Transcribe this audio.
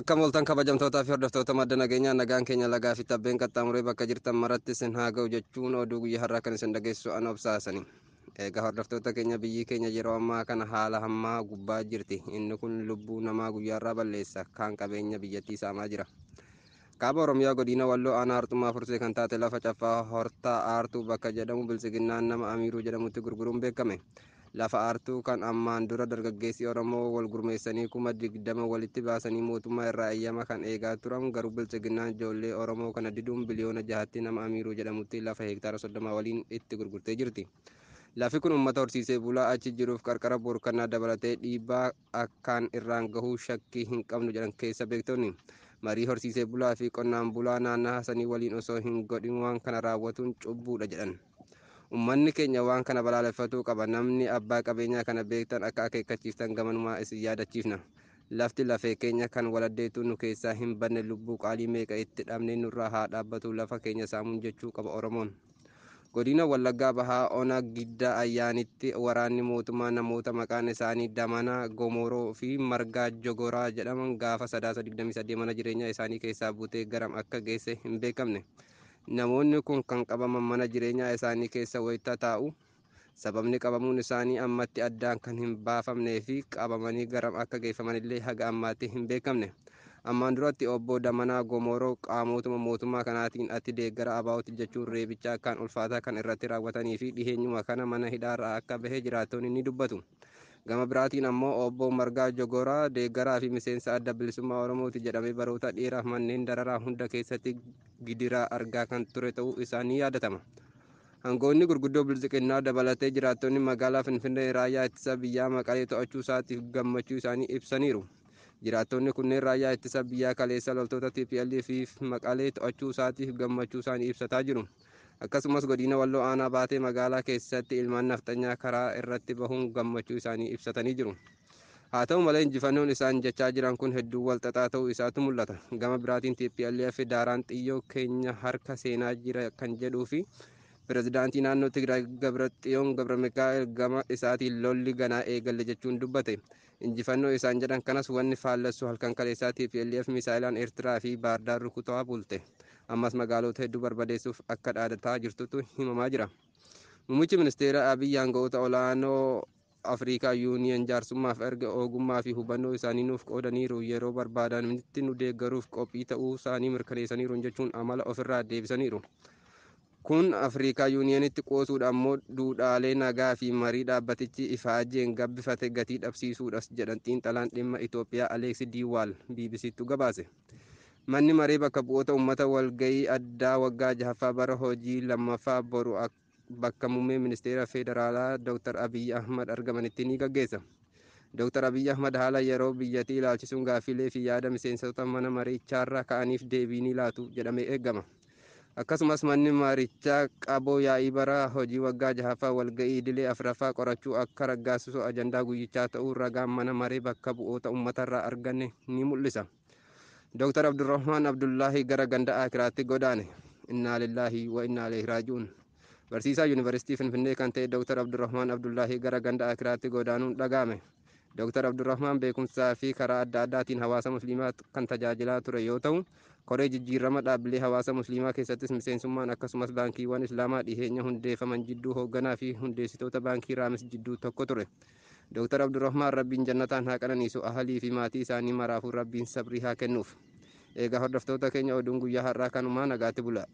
Akkam ooltan kabajamtootaa fi hordoftoota madda nageenyaa, nagaan keenya lagaa fi tabbeen qaxxaamuree bakka jirtan maratti isin haa ga'u jechuun oduu guyyaa har'aa kan isin dhageessisu an obsaasani. Egaa hordoftoota keenya, biyyi keenya yeroo ammaa kana haala hammaa gubbaa jirti. Inni kun lubbuu namaa guyyaarraa balleessa, kaan qabeenya biyyattii saamaa jira. Kaaba Oromiyaa godina Walloo aanaa Harxummaa Fursee kan taate lafa caffaa Hortaa Aartuu bakka jedhamu Biltsiginnaan nama Amiiruu jedhamutti gurguruun beekame. Lafa aartuu kan ammaan dura dargaggeessi Oromoo wal gurmeessanii 20,000 walitti baasanii mootummaa irraa eeyyama kan eegaa turan, garuu Biltsiginnaan ijoollee Oromoo kana diduun biliyoona 6tti nama Amiiruu jedhamutti lafa heektaara 30 waliin itti gurgurtee jirti. Lafi kun uummata horsiisee bulaa achi jiruuf qarqara boorkannaa dabalatee dhiibbaa akkaan irraan gahuu shakkii hin qabnu jedhan keessa beektonni. Marii horsiisee bulaa fi qonnaan bulaa naannaa sanii waliin osoo hin godhin waan kana raawwatuun cubbuudha jedhan. Uummanni keenya waan kana balaaleffatuu qaba. Namni abbaa qabeenyaa kana beektan akka akeekkachiiftan gamanumaa isin yaadachiifna. Lafti lafee keenya kan waladdeetu nu keessaa hin banne, lubbuu qaalii meeqa itti dhabne, nurraa haa dhaabbatu lafa keenya saamuun jechuu qaba Oromoon. Godina Wallaggaa Bahaa Ona Giddaa Ayyaanitti waraanni mootummaa namoota maqaan isaanii Damanaa Gomoroo fi Margaa Jogoraa jedhaman gaafa Sadaasa 28 mana jireenyaa isaanii keessaa butee garam akka geesse hin beekamne. Namoonni kun kan qabaman mana jireenyaa isaanii keessa wayita taa'u. Sababni qabamuun isaanii ammatti addaan kan hin baafamnee fi qabamanii garam akka geeffamanillee haga ammaatti hin beekamne. Ammaan duratti obbo Damanaa Gomoroo qaamotuma mootummaa kanaatiin ati deeggara abaa'uti jechuun reebicha akkaan ulfaataa kan irratti raawwatanii fi dhiheenyuma kana mana hidhaarraa akka bahe jiraattonni ni dubbatu. Gama biraatiin ammoo obbo Margaa Jogoraa deeggaraa fi miseensa Adda Bilisummaa Oromooti jedhamee baroota dheeraaf manneen dararaa hunda keessatti gidiraa argaa kan ture ta'uu isaa ni yaadatama. Hangoonni gurguddoo Biltsiginnaa dabalatee jiraattonni magaalaa Finfinnee raayyaa ittisa biyyaa Maqalee to'achuu isaatiif gammachuu isaanii ibsaniiru. Jiraattonni kunneen raayyaa ittisa biyyaa kaleessa loltoota TPLF fi Maqalee to'achuu isaatiif gammachuu isaanii ibsataa jiru. Akkasumas godina Walloo aanaa Baatee magaalaa keessatti ilmaan nafxanyaa karaa irratti bahuun gammachuu isaanii ibsatanii jiru. Haa ta'u malee injifannoon isaan jechaa jiran kun hedduu wal xaxaa ta'uu isaatu mul'ata. Gama biraatiin TPLF daaraan xiyyoo keenya harka seenaa jira kan jedhuu fi pirezidaantii naannoo Tigraay Gabraxiyoon Gabra Mikaa'el gama isaatiin lolli ganaa eegalle jechuun dubbate. Injifannoo isaan jedhan kanas wanni faallessu halkan kaleessaa TPLF misaa'ilaan Eertiraa fi Baardaar rukutaa bulte. Ammas magaalota hedduu barbadeessuuf akka dhaadataa jirtutu himamaa jira. Muummichi ministeera Abiyyi aangawoota olaanoo Afrikaa Yuuniyen jaarsummaaf erga ogummaa fi hubannoo isaanii nuuf qoodaniiru, yeroo barbaadanitti nu deeggaruuf qophii ta'uu isaanii mirkaneessaniiru jechuun amala ofirraa deebisaniiru. Kun Afrikaa Yuuniyenitti qoosuudha ammoo duudhaalee nagaa fi marii dhaabbatichi ifaajeen gabbifate gatii dhabsiisuudhas jedhan xiinxalaan dhimma Itoophiyaa Aleeksi Diiwaal BBCttu gabaase. Manni maree bakka bu'oota uummata walgahii addaa waggaa jahaffaa bara hojii lammaffaa boru bakka muummee ministeera federaalaa Dr. Abiyyi Ahmad argamanitti ni gaggeessa. Dr. Abiyyi Ahmad haala yeroo biyyattii ilaalchisuun gaaffilee fi yaada miseensota mana marichaarra ka'aniif deebii ni laatu jedhamee eegama. Akkasumas manni marichaa qaboo yaa'ii bara hojii waggaa jahaffaa walga'ii idilee afuraffaa qorachuu akka raggaasisu ajandaa guyyichaa ta'uu ragaan mana maree bakka bu'oota uummatarraa arganne ni mul'isa. Dr. Abdurrahmaan Abdullaahi gara ganda Akiraatti godaane. Innaa lillaahi wa innaa ilaihi raaji'uun. Barsiisaa Yuunivarsiitii Finfinnee kan ta'e Dr. Abdurrahmaan Abdullaahi gara ganda Akiraatti godaanuun dhaga'ame. Dr. Abdurrahmaan beekumsaa fi karaa adda addaatiin hawaasa musliimaa kan tajaajilaa ture yoo ta'u, koree jijjiirama dhaabbilee hawaasa musliimaa keessattis miseensummaan, akkasumas baankiiwwan islaamaa dhiheenya hundeeffaman jidduu hoogganaa fi hundeessitoota baankii Raamis jidduu tokko ture. Dr. Abdurrahmaan Rabbiin jannataan haa qananiisu, ahalii fi maatii isaanii maraafuu Rabbiin sabrii haa kennuuf. Egaa hordoftoota keenya, oduun guyyaa har'aa kanumaa, nagaatti bula.